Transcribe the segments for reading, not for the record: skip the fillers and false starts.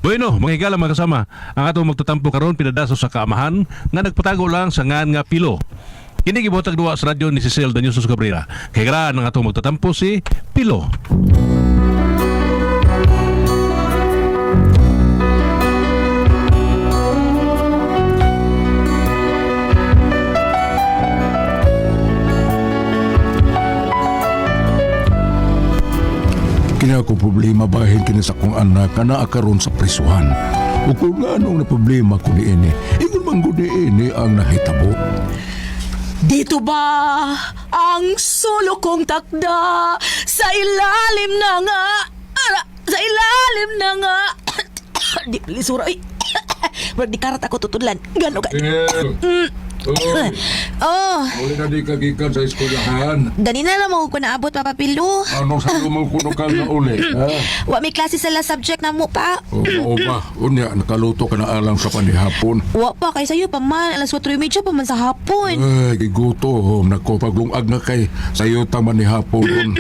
Bueno, mga higala, mga kasama, ang atong magtatampo karon pinadaso sa kaamahan nga nagpatago lang sa ngan nga Pilo. Kini gibotag duwa sa radyo ni Cecil Daniel Cabrera. Kay ang atong magtatampo si Pilo. Kini ako problema bahin kini sa akong anak kana karon sa prisuhan. Ug kung nganong na problema ko niini, ingon man gud niini ang nahitabo. Dito ba ang solo kong takda sa ilalim ng ara, sa ilalim ng di lisura ay. Murag di karat ako tutudlan. Gano ka. Oh, Uli na di ka gikan sa eskwelahan. ganina lang mo ko naabot, Papa Pilo. Anong sa mo kuno ka na uli? Ha? Wa may klase sa last subject na mo pa. O, mao ba? Unya, nakaluto ka na alang sa panihapon. Wa pa kay sayo pa man alas 4:30 pa man sa hapon. Ay, giguto. Nako, paglungag na kay sayo tang manihapon.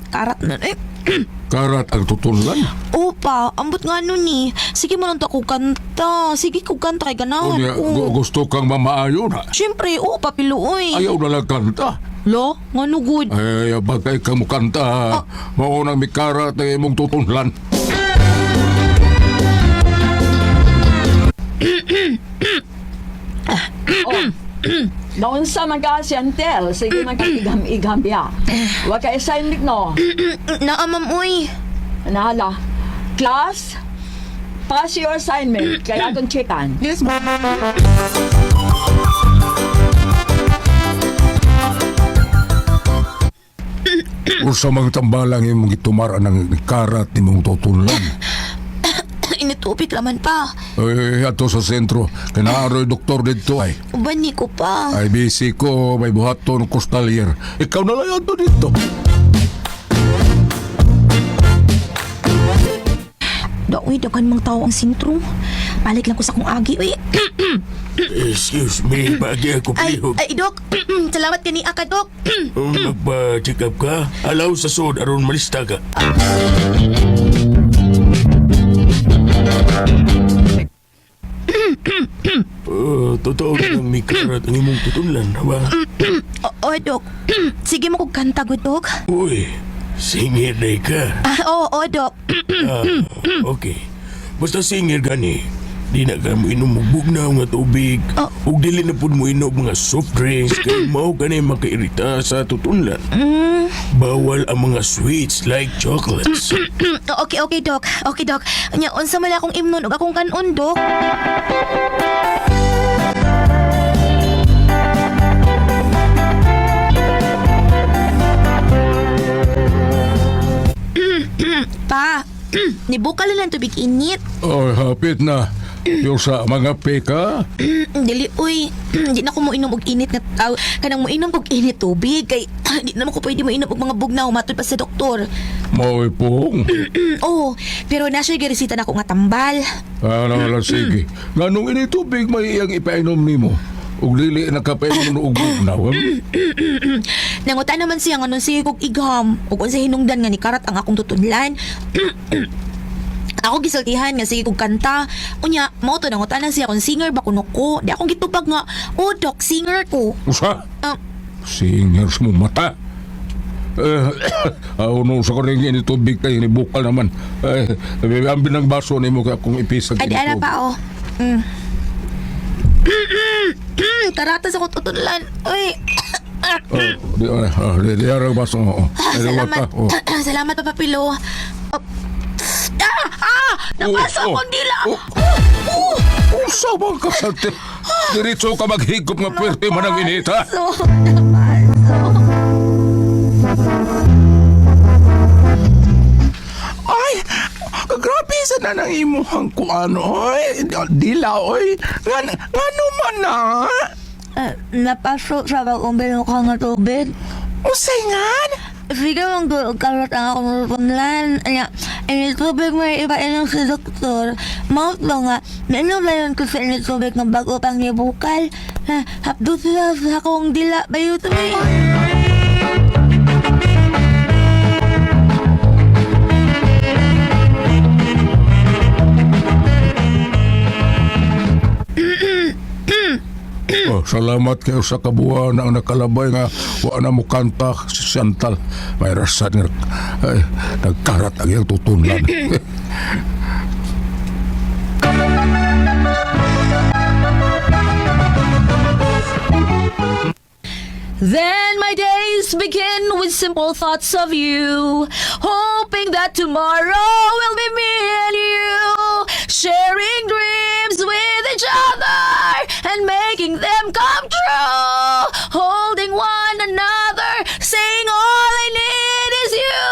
Karat na eh. Karat ang tutunlan. Opa, ambot nga nun ni. Sige mo lang to ako kanta. Sige ko kanta kay ganahan Unya, ko. gusto kang mamaayo na. Siyempre, oo, Papilo, oy. Ayaw na lang kanta. Lo, ngano good? Ay, bagay ka mo kanta. Mao nang mikarat ang imong tutunlan. Naunsa man ka si Antel, sige man ka igam-igam biya. Wa ka assignment no. Naa, ma'am, uy. Nahala. Class, pass your assignment. Kaya akong checkan. Yes, ma'am. Usa mang tambalang imong gitumara ng karat nimong tutunlan. Initupik laman pa. Ay, ato sa sentro. Kinaaroy doktor dito ay. Uban ni ko pa. Ay, busy ko. May buhaton kostalier. Ikaw na lang ato dito. Da, uy, daghan mang tao ang sintro. Balik lang ko sa kong agi, uy. Excuse me, bagay ako Ay, palihog. ay, Dok. Salamat kani aka, Dok. Magpa-check up ka? Alaw sa sud, aron malista ka. Totoo na ng may karat ang imong tutunlan, ba? Oo, Dok. Sige mo kong kanta, go, Dok. Uy, singer na ka. Ah, oo, oo, Dok. Ah, okay. Basta singer gani, di na ka mo inom og bugnaw nga tubig. Oh. Ug dili na pud mo inom mga soft drinks kay mao gani makairita sa tutunlan. Bawal ang mga sweets like chocolates. Okay, okay, Dok. Okay, Dok. Nya, unsa man akong imnon ug akong kanon, Dok? Pa, nibukal na lang tubig init. Ay, hapit na. Yung sa mga peka. Dili, uy. Di na ko moinom og init nga taw. Kanang moinom og init tubig kay di naman ko pwede moinom og mga bugnaw matud pa sa doktor. Mao'y pong. Oh, pero na siya giresita na ako nga tambal. Ano lang, sige. Nganong ini tubig may iyang ipainom nimo. Ug dili nakapainom og bugnaw. Nanguta naman siya nga nung sige kog igham ug unsa hinungdan nga ni karat ang akong tutunlan. Ako gisultihan nga sige kog kanta. Unya, mao to nanguta na siya kung singer ba kuno ko. Di akong gitubag nga, oh dok, singer ko. Usa? Ah. Singers mo mata. Eh, ano sa karing ini tubig kay ni bukal naman. Eh, ambin ng baso nimo kay akong ipisag Ay, di ini ara tubig. pa oh. Karata sa akong tutunlan. Uy. Oh, di di ara ang baso. Oh. Ay, Salamat. mata, oh. Salamat, Papa Pilo. Oh. Ah! Ah! Napasa Oh, oh. akong dila! Oh. Usa man ka sa Diretso ka maghigop nga puwerte man ang init, ha? So, napaso. Ay, grabe sa na ng imuhang kuan, oy. Dila, oy. Nga, ngano man na? Napaso sa pag-umbilo ka nga tubig. Usay nga? Sige mong karot ang akong rutunlan. Anya, ini tubig may ipainom sa doktor. Mount ba nga, nainom na yun ko sa ini tubig ng bago pang nibukal. Ha, hapdo sila sa akong dila. Bayo to eh. Oh, salamat kayo sa kabuuan ang nakalabay nga wa na mo kanta si Chantal. May rasan nga ay, nagkarat ang iyang tutunlan. Then my days begin with simple thoughts of you, hoping that tomorrow will be me and you, sharing dreams with each other and making them come true, holding one another, saying all I need is you.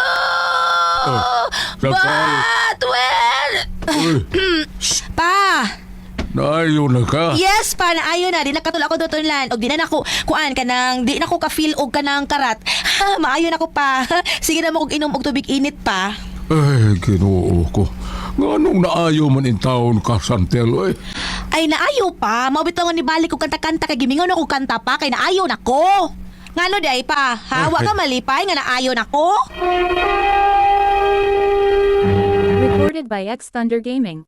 Oh, Chantal. But when Uy, Pa, naayo na ka. Yes, pa, naayo na. Di nakatulog ako doon. Og di na nako kuan kanang di na ko ka-feel og kanang karat. Maayo na ko pa. Sige na mo og inom og tubig init pa. Ay, ginoo ko. Nganong naayo man in taon ka, Chantel, oy. Ay naayo pa. Mao bitaw nga nibalik og kanta-kanta kay gimingon ako kanta pa kay naayo na ko. Ngano di ay pa? Ha, wa ka malipay nga naayo na ko? Recorded by X Thunder Gaming.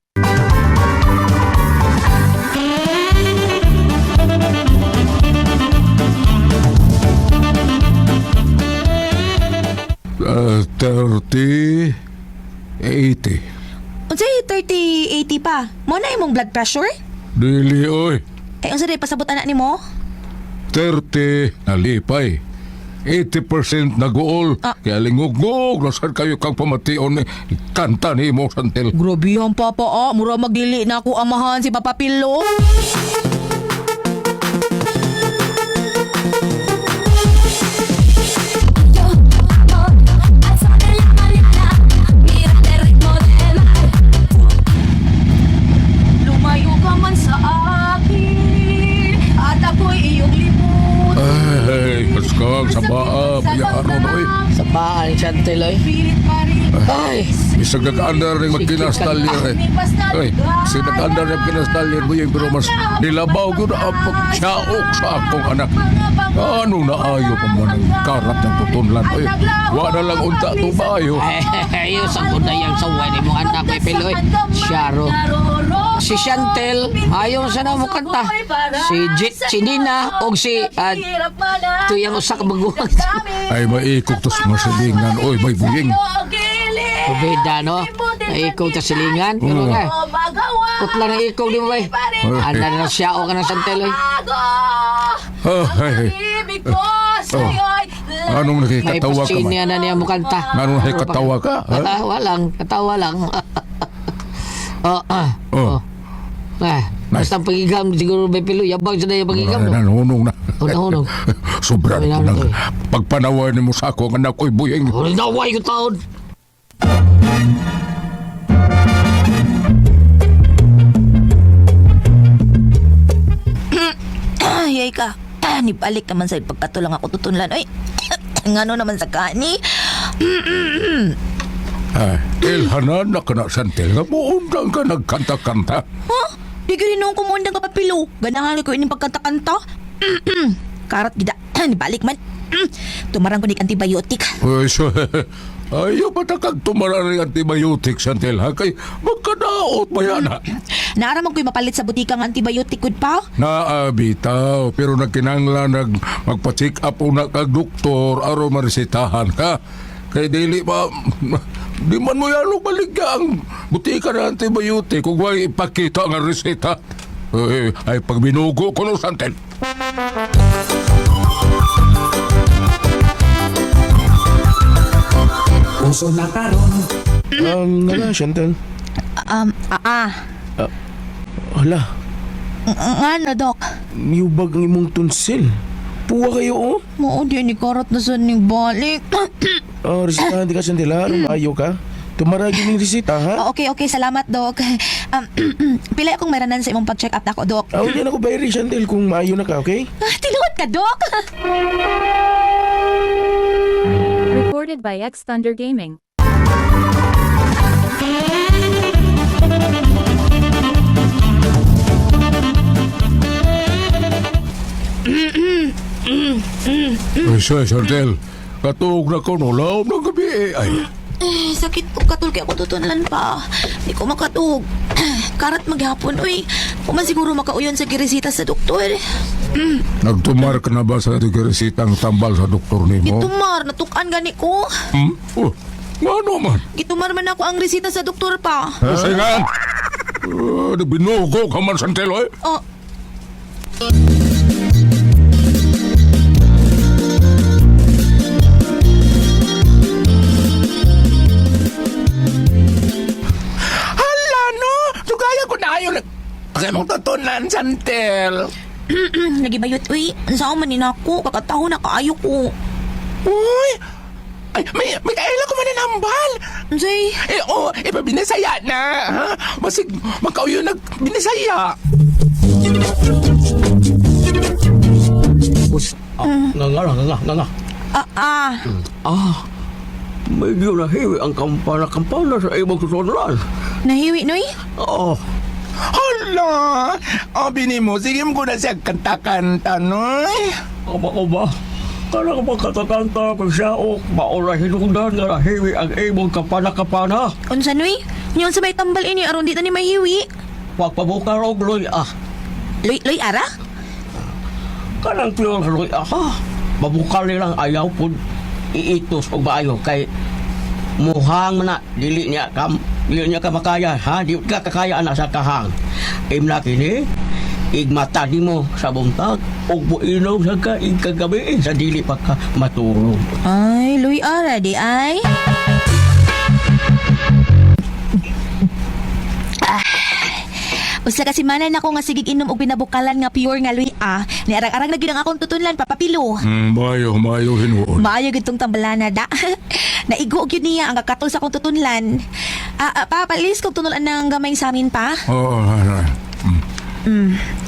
30, 80. Unsay 30-80 pa? Mo na imong blood pressure? Dili, oy. Ay unsa di pasabot anak nimo? 30 nalipay. 80% naguol. Ah. Kaya lingugog, nasan kayo kang pamation ni kanta ni mo, Chantel. Grabe ang papa ah. Mura magdili na ako amahan si Papa Pilo. Lumayo ka man sa akin at ako'y iyong limut. Ay, kaskang sa baa, bayaran, oy. Sa paa ni Chantel oy. Pilit pa rin. Ay, Bisag nag-andar rin magkinastalyer eh. Ay, bisag nag-andar rin magkinastalyer mo yung pero mas nilabaw ko na ang pagtsaok sa akong anak. Ano na ayo pa man ang karat ng tutunlan. Ay, wa na lang unta to maayo. ay, ayos ang unayang sa ni mong anak may piloy. Syaro. Si Chantel, ayaw sa na mo kanta. Si Jit, si Nina, og si tuyang usa ka baguhan. Ay, maikog tos masilingan. Oy, may buying. Kubida, no? Naikog ta silingan. Pero nga, putla ng ikog di mo ba? Anda na siya o ka ng Chantel oy. Ah, ay, oh. Anong May nakikatawa ka man? pasiniya na niya mo kanta. Anong nakikatawa ka? Ha? Ah, walang, katawa lang. Oh, ah. Oh. Oh. Ah, basta ang pagigam, siguro may pilo. Yabang siya na yung pagigam, no? Nanunong na. Oh, nahunong. Sobra Ay, na nahunong, ng eh. pagpanaway ni mo sa ako ang anak ko'y buying. Oh, naway ko taon. Ay, ka. Ah, nibalik naman sa pagkatulang ako tutunlan. Ay, ngano naman sa kani? Ay, ilhanan na ka na, Santel. Nga muundang ka nagkanta-kanta. Ha? Di ka rin noong kumundang ka papilo. Ganahan ko ining pagkanta-kanta. Karat gida. Nibalik man. Tumarang ko ni antibiotic. Ay, so, ayaw pa na kag tumara ng antibiotic, Santel, ha? Kay magkadaot ba yan, ha? Naaraman ko'y mapalit sa butika ng antibiotic gud pa. Naabitaw, pero nagkinanglan magpa-check up una kag doktor aron maresetahan ka. Kay dili pa, di man mo yalo baligya ang butika ng antibiotic kung way ipakita ang reseta. Ay, ay pag binugo ko no, Santel. Ano, Chantel? Ah, ah. Hala, Ngano, Dok? miyubag ang imong tunsil. Puwa kayo, oh. Mao di ni karat na sa ning balik. Oh, resitahan di ka, Chantel, ha? Aron maayo ka. Tumaragi ning resita, ha? Oh, okay, okay. Salamat, Dok. Pila akong meranan sa imong pag-check up nako, Dok. Ah, na ako bayri, Chantel, kung maayo na ka, okay? Ah, tinuod ka, Dok! Recorded by X Thunder Gaming. Ay, siya, Chantel. Katuog na ko, no, laom ng gabi eh. Ay, Eh, sakit po katul kaya ako tutunlan pa. Di ko makatug. Karat maghapon, uy. Kung man siguro makauyon sa giresita sa doktor. Nagtumar ka na ba sa resitang tambal sa doktor nimo? Gitumar, natukan gani ko. Hmm? Oh, ngano man? Gitumar man ako ang resita sa doktor pa. Kasingan! Binugo ka man, Chantel, oy. Oh, Hala no! Sugaya ko na ayo. Kaya mong tutunan, Chantel. lagi bayot uy. Ang man ni nako, kakataho na kaayo ko. Uy! Ay, may kaila ko mananambal. Unsay? Eh, oh, eh, pa binisaya na. Ha? Basig, magkauyo nag binisaya. Us, ah, nga nga nga nga nga nga. Ah, ah. Ah, medyo nahiwi ang kampana-kampana sa imong tutunlan. Nahiwi noy? Oh, Hala! Oh, bini mo, sige mo ko na siya kanta-kanta, noy. aba ko ba? Kana ka pagkatakanta kung siya o maura hinungdan nga nahiwi ang imong kampana-kampana. Unsa noy? Nyon sa may tambal ini aron di ta ni mahiwi. Pagpabukar og loy ah. Loy loy ara? Kanang pure loy ah ha. Mabukal nilang ayaw pud iitos og maayo kay muhang man na dili niya ka makaya ha di ka kakaya ana sa kahang imna kini igmata nimo sa buntag ug muinom sa ka igkagabi sa dili pa ka matulog. Ay, loy ara di ay. Ah. Usa ka semana na ko nga sigig inom og pinabukalan nga pure nga luy ah. Ni arang-arang na gyud ang akong tutunlan papapilo. Mayo, mayo hinuon. Maayo gyud tong tambalana da. Naigo gyud niya ang kakatol sa akong tutunlan. Ah, ah, pa palis kog tunulan ng gamay sa amin pa. Oh, ay.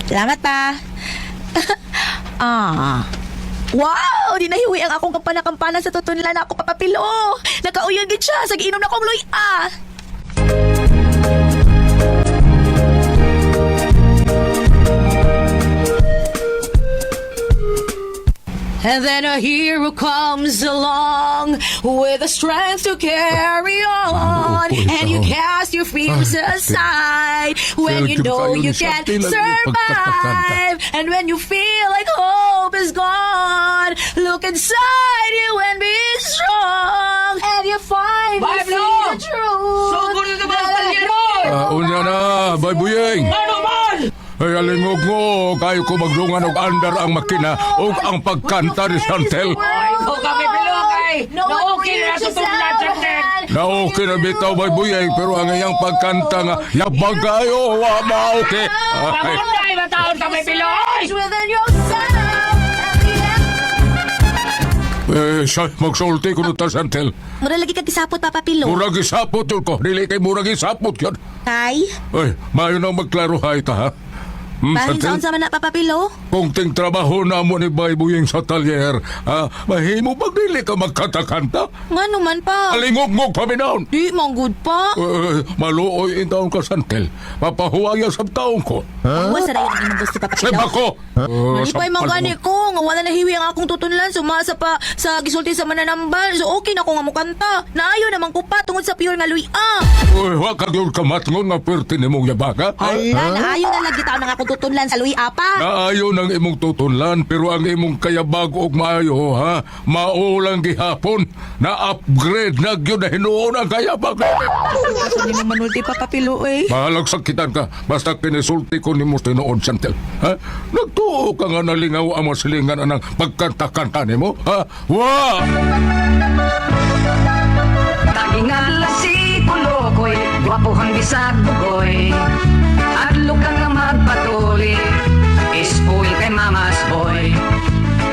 Salamat pa. Ah. Wow! Di nahiwi ang akong kampana-kampana sa tutunlan ako papapilo. Nakauyon gid siya sa giinom na kong luy ah. And then a hero comes along with the strength to carry on. And you cast your fears Ay, aside when you Feel know kayo you ni can Chantel ang iyong pagkatakanta. survive. And when you feel like hope is gone, look inside you and be strong. And you finally Bye, see Blo! the truth. Sugod na mga talyero! Ah, unya na, bay buyeng. Ano man? Ay, alingog mo, kayo ko magdungan og andar ang makina ug ang pagkanta ni Chantel. Ikaw kami pilo kay! Na-okay na sa tutunlan, Chantel! Na okay na bitaw bay buyeng, pero ang iyang pagkanta nga, yabag kayo, wa ma okay. Ay, Pamunday ba taon kami pilo? Oy! Within yourself. eh, siya, magsulti ko ta Chantel. Mura lagi kag gisapot, Papa Pilo. Murag isapot yun ko, dili kay murag isapot yun. Tay, Ay, mayo na magklarohay ta ha. bahin Chantel? sa unsa man na, Papa Pilo? Kung ting trabaho na mo ni Bay Buyeng sa talyer, ah, mahimo pag dili ka magkatakanta? Nga naman pa. Alingog-ngog pa minaon. Di, manggod pa. Eh, maluoy in taon ka, Santel. Papahuwaya sa taon ko. Huh? Sa dayon ang imong gusto, Papa Pilo. Seba ko! Malipay man gani ko nga wala nahiwi ang akong tutunlan sumasa pa sa gisulti sa mananambal. So okay na ko nga mukanta. Naayo naman ko pa tungod sa pure nga luy ah. Uy, wa ka yun kamatngon nga pwerte ni mong yabaga. Hala, naayo na lagi taon ang akong tutunlan sa luy ah pa. Naayo ng imong tutunlan pero ang imong kayabag og maayo ha mao lang gihapon na upgrade na gyud na hinuon ang kayabag. Asa ni naman ulti Papa Pilo eh. Bahalag sakitan ka basta kinisulti ko nimo tinuod Chantel. Ha? Nagtuo ka nga nalingaw ang mga silingan anang pagkanta-kanta nimo ha? Wa! Tagingala si Kulokoy, gwapuhang bisag bugoy. Adlo ka nga magpatuli, ispoil kay mama's boy.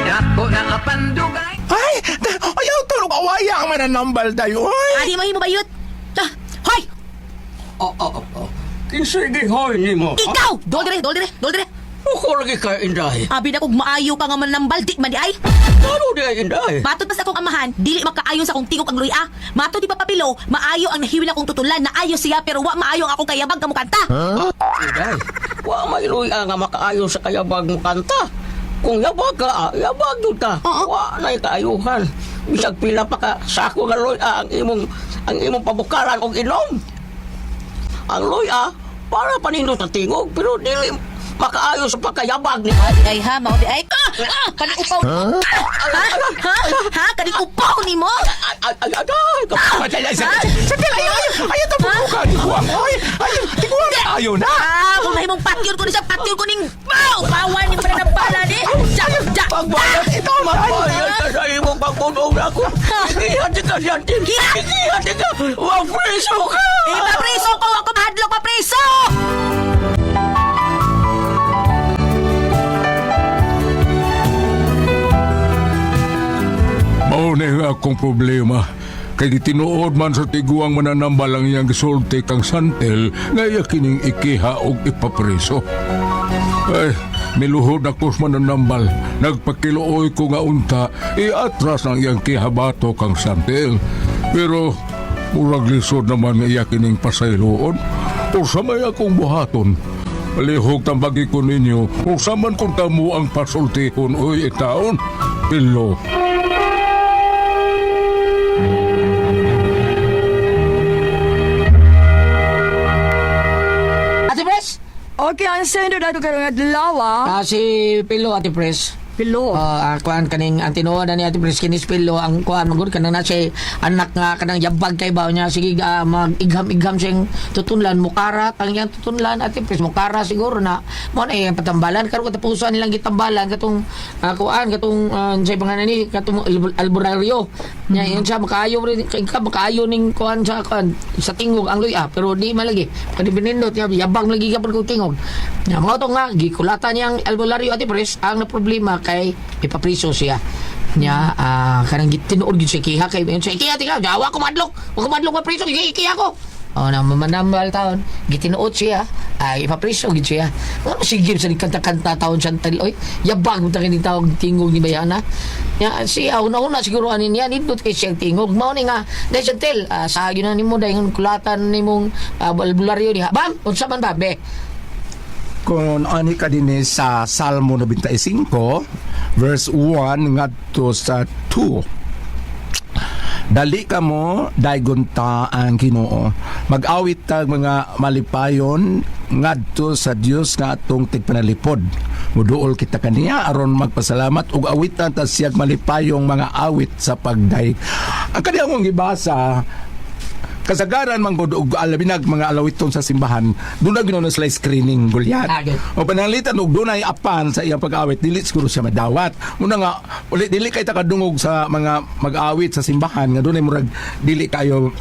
Dako na kapandugay. Ay, ayaw tulog awaya ang mananambal tayo, oy. Adi mo himo bayot. Ah, hoy, Oh, oh, oh. Kinsay gihoy nimo? ikaw! Dol dire, dol dire, dol dire. Ako lagi kay Inday. Abi na kog maayo ka nga manambal di man di ay. Ano di ay Inday? Matod pa sa akong amahan, dili makaayon sa akong tingog ang luy ah. Matod di Papa Pilo, maayo ang nahiwin akong tutulan, naayo siya pero wa maayo ang akong kayabag nga mukanta. Inday, wa may luya nga makaayo sa kayabag mo kanta. Kung yabag ka, ah, yabag jud ka. Oo. Wa na kaayuhan. Bisag pila pa ka sako nga luya ang imong pabukaran og inom. Ang luya para panindot sa tingog pero dili Makaayo sa pagkayabag ni. Ay ha, mao di ay. Ah, ah, kaning upaw. Ha? Ha? Ha? Kaning upaw nimo? Ay, ay, ay, ay, Ay, ay, Chantel, ayaw, ayaw, ayaw, tabuka, tiguang, oy, ayaw, tiguang, ayaw na. Ah, kung nahimong patyon ko ni sa patyon ko ning upawan ni pananampala ni. Ja, ja. Pagbayad ito, magbayad ka sa imong pagpunog ako. Igihan ka, Chantel. Igihan ka. Mapreso ka. Eh, papriso ko ako mahadlok papriso. Mao na yung akong problema. Kay gitinuod man sa tiguang mananambal ang iyang gisulti kang Santel nga iya kining ikiha og ipapreso. Ay, niluhod ako sa mananambal. Nagpakiluoy ko nga unta, iatras ang iyang kihabato kang Santel. Pero, murag lisod naman nga iya kining pasayloon. Usa may akong buhaton. Palihog tambagi ko ninyo, usa man kung tamo ang pasultihon oy itaon. Pilo. Ate Pres? Okay, ang sender dato karong adlaw ah. Ah, si Pilo, Ate Pres. Pilo. Ah, kuan kaning ang tinuod na ni Ate Pres kinis Pilo ang kuan magud kanang na siya anak nga kanang yabag kay baw niya sige mag-igham-igham siyang tutunlan mukara kang iyang tutunlan Ate Pres mukara siguro na mo na iyang patambalan karon katapusan nilang gitambalan katong kuan katong sa pangalan ni katong albularyo nya yun siya makaayo rin kay ka makaayo ning kuan sa kuan sa tingog ang luya pero di malagi kani binindot niya yabang lagi gyapon kog tingog nya mao to nga gikulatan niyang albularyo Ate Pres ang na problema kay ipapriso siya nya kanang gitinuod gyud siya kiha kay yun siya ikiha tika jawa ko madlok wa ko madlok mapriso ikiha ko. Oh, na mamanambal taon gitinuod siya ay ipapriso gid siya. Ngano sige sa kanta-kanta taon Chantel oy yabang ta kini tawag tingog ni Bayana nya siya una-una siguro ani niya nindot kay siyang tingog mao ni nga dai Chantel sa na nimo dai ngon kulatan nimong albularyo diha bam unsa man ba be. Kung ani ka din eh sa Salmo 95 verse 1 ngadto sa 2. Dali ka mo, daygon ta ang Ginoo. Mag-awit tag mga malipayon ngadto sa Dios nga atong tigpanalipod. Muduol kita kaniya aron magpasalamat ug awitan ta siyag malipayong mga awit sa pagday. Ang kaniyang kong gibasa, kasagaran man gud og alabinag mga alawiton sa simbahan, doon na ginoon sila screening gulyat. Ah, good. O pananglitan og dunay apan sa iyang pag-awit, dili siguro siya madawat. Muna nga uli dili kay takadungog sa mga mag-awit sa simbahan nga dunay murag dili kayo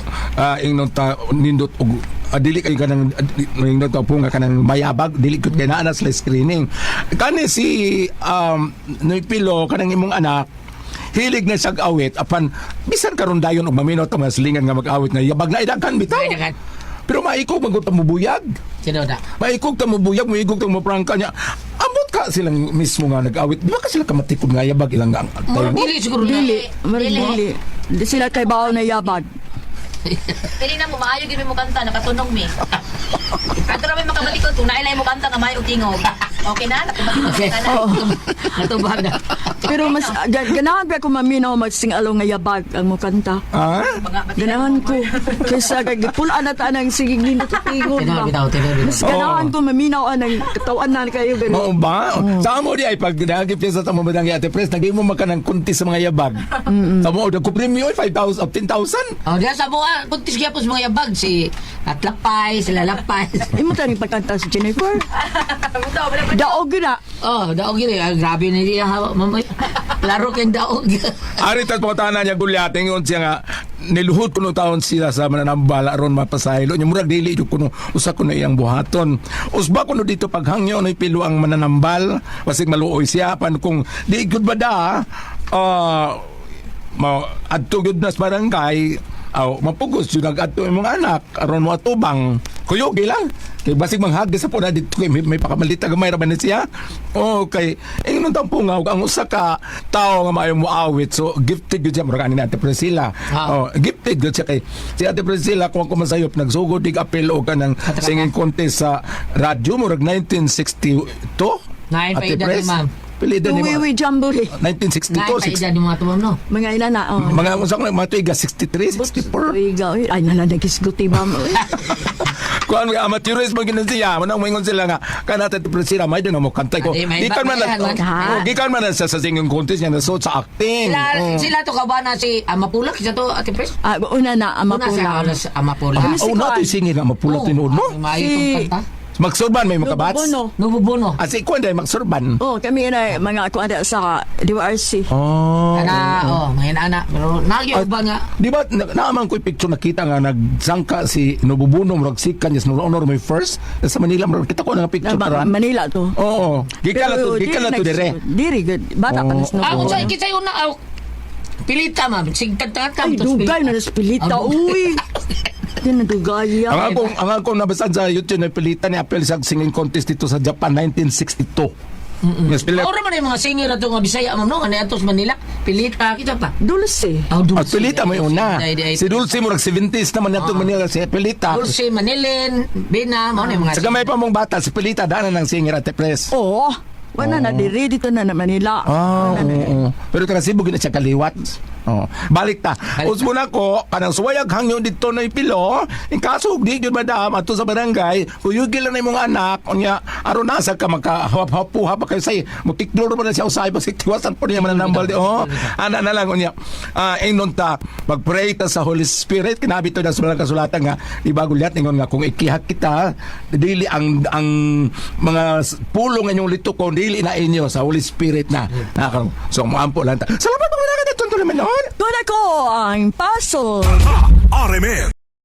ingnon ta nindot og dili kay kanang ingnon ta po nga kanang mayabag dili gud kay naa na sila screening. Kani si Noy Pilo kanang imong anak hilig na siyag awit apan bisan karon dayon og maminaw ta mga silingan nga mag-awit nga yabag na idagan bitaw. Ay, daghan. Pero maikog man gud ta mobuyag. Tinuod na. Maikog ta mobuyag, maikog ta moprangka niya. Ambot ka silang mismo nga nag-awit. Di ba ka sila kamatikod nga yabag ilang ang Murag dili siguro na. Dili, murag dili. Di sila kay bawo na yabag. Dili na mo maayo gyud mi mo kanta nakatunog mi. Ato ra may makabalik ko nailay mo kanta nga maayo og tingog. Okay na, nakabalik Okay. ka na. Natubag na. Pero mas ganahan ba ko maminaw magsing-alo nga yabag ang mukanta. Ha? Ganahan ko. Kaysa pulaan na ta nang sige nindot tingog Tinuod ba. bitaw, tinuod bitaw. Mas ganahan ko maminaw anang katawan na kayo gani. Mao ba? Sa amo di ay pag nagipiyesa sa mo badang Ate Pres, nagimo man ka ng kunti sa mga yabag. Sa mo ko premyo 5,000 of 10,000. Oh, diyan sa buwan, kuntis gyapon sa mga yabag si Atlapay, sila Lapay. Imo ta ning pagkanta si Jennifer. Daog gyud na. Oh, daog yun eh. Ah, grabe na niya. ha, Mamay. Laro kayong daog. Ari tas pangutana niya gulyat ingon siya nga niluhod kuno taon sila sa mananambala aron mapasaylo niya murag dili jud kuno usa kuno iyang buhaton. Usba kuno dito paghangyo no pilo ang mananambal basig maluoy siya pan kung di gud ba da ma adto gyud na sa barangay aw mapugos jud ang adto imong anak aron mo atubang kuyog lang kay basig manghagis sa puna dito kay may pakamalita gamay ra ba ni siya oh kay ingnon tampo nga og ang usa ka tawo nga maayo moawit so gifted gyud siya murag ani ni Ate Priscilla. Oh, gifted gyud siya kay si Ate Priscilla kung ako masayop nagsugod dig apel og kanang singing contest sa radyo murag 1962. Nine pa Ate edad Pres ni ma'am. pili edad ni ma'am. Uwi jamboree. 1962 Nine pa edad ni mga tumam, no? Mga ina na. Oh. mga unsa ko mga tuiga 63 64. Tuiga, oy. Ay, nala nagisguti, ma'am. Oy. Kuan mga amateurist man gina siya, manang moingon sila nga kanata ti Priscilla may nga mo kanta ko. Adi, may Gikan man ba- na, oh, gikan man na sa singing contest niya nasod sa acting. Sila, Oh. sila to kabana si Amapula kita to Ate Pres. Ah, una na, Una Amapula. sa alas Amapula. Ah, oh, na to singing nga mapula tinuod no. Maayo tong Si- kanta. Magsurban may mga bats. Nubo Nububono. Ah, si kuan dai magsurban. Oh, kami na mga kuan sa DYRC. Oh. Ana, oh, mga ana. Pero nagyo ba nga? Di ba, naaman ko'y picture nakita nga nagsangka si Nobubuno, murag sikan niya sa Honor may first sa Manila, murag kita ko na nga picture Na, karon. Manila to. Oo. Gikan na to, gikan na to dire. Diri good. Bata pa na sa Ah, Nubo. unsa kitsa una aw. Pilita ma'am, sig kanta Ay, dugay na nas pilita. Ah, Uy. Di na dugay. Ang akong nabasan sa YouTube na pilitan ni Apel sa singing contest dito sa Japan 1962. Yes, pila. Ora man yung mga singer ato nga Bisaya ma'am no, nga ato sa Manila. Pilita kita pa. Dulce. Oh, At Pilita may una. Di, di, Si Dulce murag 70s naman nato Manila si Pilita. Dulce, Manilin, Bina, mao na yung mga Sa gamay pa mong bata si Pilita dana ng singer at press. Oo. Wala na diri dito na na Manila. Ah, Wala na. oo. Pero taga Cebu gina siya kaliwat. Oh. Balik ta. Usbo na ko kanang suwayag hangyo dito na ipilo. In kaso di gyud madam ato sa barangay, kuyugil lang na imong anak unya aron nasa ka makahap-hapuha pa kayo say mutikdor man na siya usay basig tiwasan po niya mananambal di oh. Ana na lang unya. Ah, ingnon ta magpray ta sa Holy Spirit kinabi to na sa mga kasulatan nga di ba gulyat ingon nga kung ikihak kita dili ang mga pulong inyong litukon dili na inyo sa Holy Spirit na. Nakaroon. So moampo lang ta. Salamat po mga dito tuloy man. Doon ako ang paso. RMN.